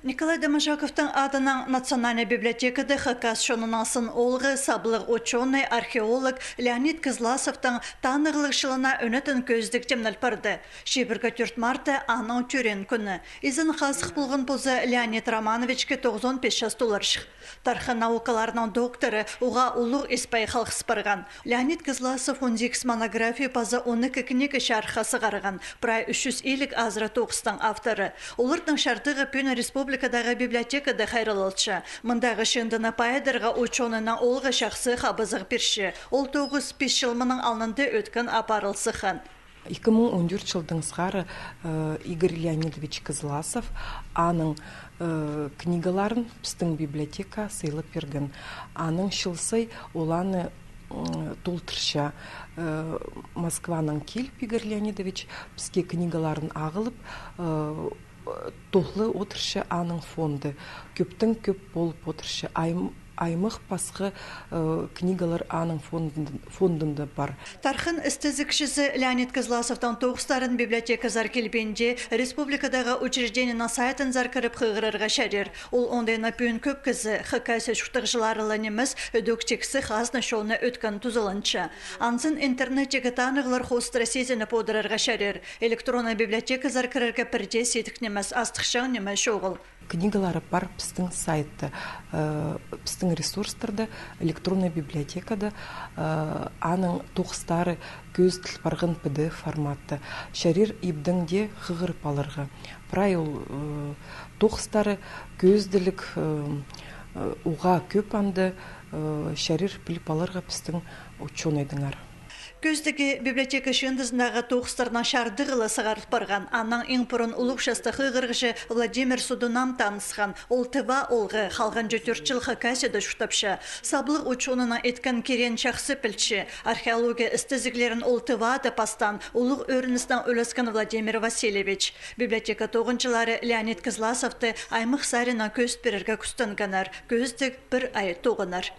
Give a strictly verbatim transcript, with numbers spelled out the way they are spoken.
Николай Доможаковтың адынаң Национальнай библиотекада хакас чонының сын оолғы, саблығ учёный, археолог Леонид Кызласовтың танығлығ чылына ӧнетін кӧзідіг тимнел парды. Чибіргі тӧрт мартта аның тӧреен кӱні. Изен хазых полған позы Леонид Романовичке тоғызон пис час толарҷых. Тархын наукаларының докторы, уғаа улуғ ис-пай халғыс парған. Леонид Кызласов он сигіс монография паза он ікі книга чарыхха сығарған, прай ӱс чӱс илиг азыра тоғыстың авторы. Оларның чардығы пӱӱн республикадағы библиотекада хайраллалча. Мындағы чыындыны пайыдарға учёныйның оолғы чахсы хабазығ пирче. Ол тоғыс пис чыл мының алнында ӧткін апарыл сыххан. Ікі муң он тӧрт чылдаң сығара, э, Игорь Леонидович Кызласов аның, э, книгаларын пістің библиотека сыйлап пирген. Аның чыл сай оланы, м, толдырча. Э, Москванаң киліп, Игорь Леонидович піске книгаларын ағылып, э, тоғлы одырча аның фонды. Кӧптең кӧп полып одырча. Айм-, аймах пасха, э, книгалар аның фондын-, фондында пар. Тархын істезігҷізі Леонид Кызласовтың тоғыстарын библиотеказар килбинде, республикадағы учреждениенің сайтынзар кіріп хығырарға чарир. Ол оңдайына пӱӱн кӧп кізі, Хакасия чуртағҷылары ла нимес, ідӧк тиксі хазна чонны ӧткін тузаланча. Анзын интернеттегі танығлар хоостыра сизініп одырарға чарир. Электроннай библиотеказар кірерге пір дее сидік нимес, астыхчаң ниме чоғыл. Книгалары пар пістің сайтта, э, пістің ресурстарда, электроннай библиотекада, э, аның тоғыстары кӧзіділ парған П Д Ф форматта. Чарир ибдең дее хығырып аларға. Прай ол, э, тоғыстары кӧзіділіг, э, э, уғаа кӧп анда, э, чарир піліп аларға пістің учёнайдаңар. Кӧзідігі библиотека чыындызындағы тоғыстарның чардығы ла сығарыл парған. Анаң иң пурун улуғ частығ хығырығҷы Владимир Судунам танысхан. Ол тыва оолғы, халғанҷы тӧрт чыл Хакасияда чуртапча. Саблығ учёныйның иткен киреен чахсы пілче. Археология істезіглерін ол Тывада пастаан, улуғ ӧріністең ӱлескен Владимир Васильевич. Библиотека тоғынҷылары Леонид Кызласовты аймах саринаң кӧзіт пирерге кӱстенгеннер. Кӧзідіг пір ай тоғынар.